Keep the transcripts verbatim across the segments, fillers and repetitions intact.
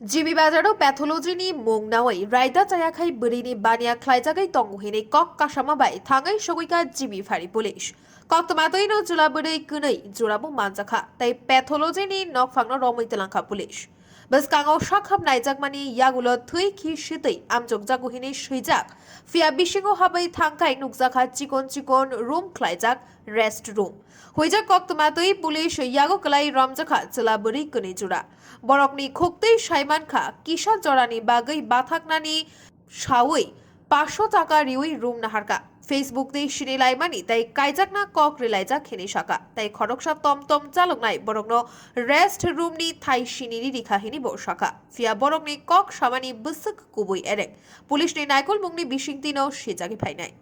G B Bazar o pathology ni mung nawi raida chayakhai bwrwi ni baniya khlaijagwi tongo hinwi kok kasama bai thangwi sogwikha G B Phari police. Koktwma twi no chwla bwrwi kwnwi jora bo manjakha tei pathology ni nokphang no romwi twlangkha police. Bwskango sakhap naijakmani yagulo thwi khi sitwi amjokjago hinwi swijak, phiya bisingo habwi thangkhai nukjakha chikon chikon room khlaijak rest room. Huijak koktwma twi police yago kwlai romjakha chwla bwrwi kwnwi jora. Borokni khuktwi saimankha kisa jorani bagwi bathaknani sawi paanch sho taka riwi room naharkha. Facebook tei sini laimani tei kaijakna kok rilaijak hinwi saka. Tei khoroksa tom tom chaloknai borokno rest room ni thai sini ri rikha hinwi bo saka. Phiya borokni kok samani bwswk kubui erek. Police ni naikolmungni bisingtwi no sijagwi phainai.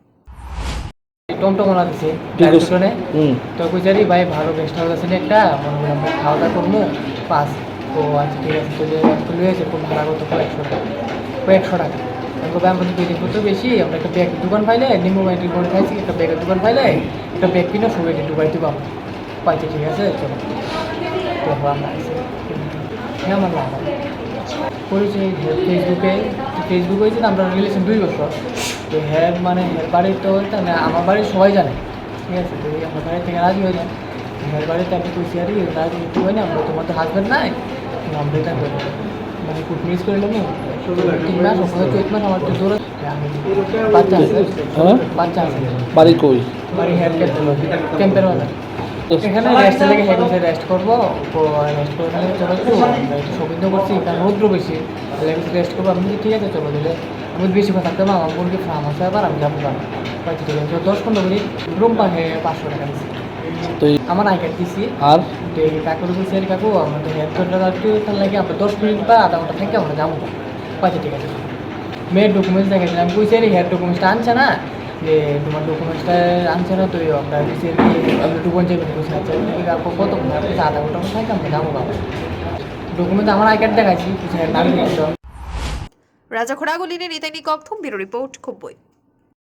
টমটম ওলা দিছে, ঠিক আছে। ড্রাইভার জনে। হুম। তো কইছে, "আরে ভাই, ভালো গেস্ট হাউস আছে না একটা, মনে হয় আমরা খাওয়া দাওয়া করবো, পাঁচ।" তো আচ্ছা, ঠিক আছে, তো যে একটু লয়ে আছে, খুব ভাড়া কত? কয়েকশো টাকা। কয়েকশো টাকা। আমি কই, "ভাই, আমাদের দুই দিন করতে বেশি, আমরা একটা ব্যাগ দোকান পাইলে, নিম্ন মাইটির মোড়ে খাইছি, একটা ব্যাগের দোকান পাইলে, একটা ব্যাগ কিনে সবাইকে ঢুকাই দিবো আমরা।" কইছে, "ঠিক আছে, চলো।" তো আমরা আইছি। হ্যাঁ, আমার বাবা। পরিচয় Facebook-এ, Facebook হয়েছে তো আমরা রিলেশন দুই বছর। তো হ্যাঁ, মানে, হ্যাঁ, বাড়ির তো হইতে না, আমার বাড়ির সবাই জানে, ঠিক আছে? তো এই আমার বাড়ি থেকে রাজি হয়ে যায়। হ্যাঁ, বাড়িতে আমি কইছি, "আরে, রাজি হইতে হয় না, আমরা, তোমার তো হাজব্যান্ড নাই, তো আমরা এটা করবো।" মানে, খুব মিস করে নিলাম। তিন মাস, ওখানে চৈত মাস আমার তো দৌড়া-, বাচ্চা আছে। হ্যাঁ? বাচ্চা আছে। বাড়ি কই? বাড়ি হেয়ার ক্যাম্পের বাজার। তো এখানে রেস্ট লাগে, হেড হচ্ছে রেস্ট করবো। তো রেস্ট করে নিয়ে চলে যাবো। আমরা একটু শপিং তো করছি, কারণ রৌদ্র বেশি। তাহলে আমি রেস্ট করবো। আমি বলি, "ঠিক আছে, চলো তাহলে।" আমি বেশি কথা থাকতে পারবো, আমার মুরগি ফার্ম আছে, আবার আমি যাবো না। কয়েকটা ঠিক আছে, তো দশ পনেরো মিনিট রুম পাহে পাঁচশো টাকা দিচ্ছি। তো এই আমার আই কার্ড দিছি। আর? তো এই কাকুর কাছে, "কাকু, আমরা তো হেয়ার কাটটা একটু এখানে লাগে, আমরা দশ মিনিট বা আধা ঘন্টা থাকি আমরা যাবো।" কয়েকটা ঠিক আছে। মেয়ের ডকুমেন্টস দেখাইছিলাম, কইছে, "আরে, হেয়ার ডকুমেন্টসটা আনছে না?" যে তোমার ডকুমেন্টসটা আনছে না, তো এই আমরা কইছি আর কি, আমরা ডকুমেন্ট যাবে, কইছে, "আচ্ছা, ঠিক আছে, আপু, কতক্ষণ?" আর কইছে, "আধা ঘন্টা মতো থাকে, আমরা যাবো বাবা।" ডকুমেন্ট আমার আই কার্ড দেখাইছি, কইছে, "হ্যাঁ, নাম লিখে দাও।" Raja Khoraguli ni Nitani Kokthum, Bureau Report, Khubui.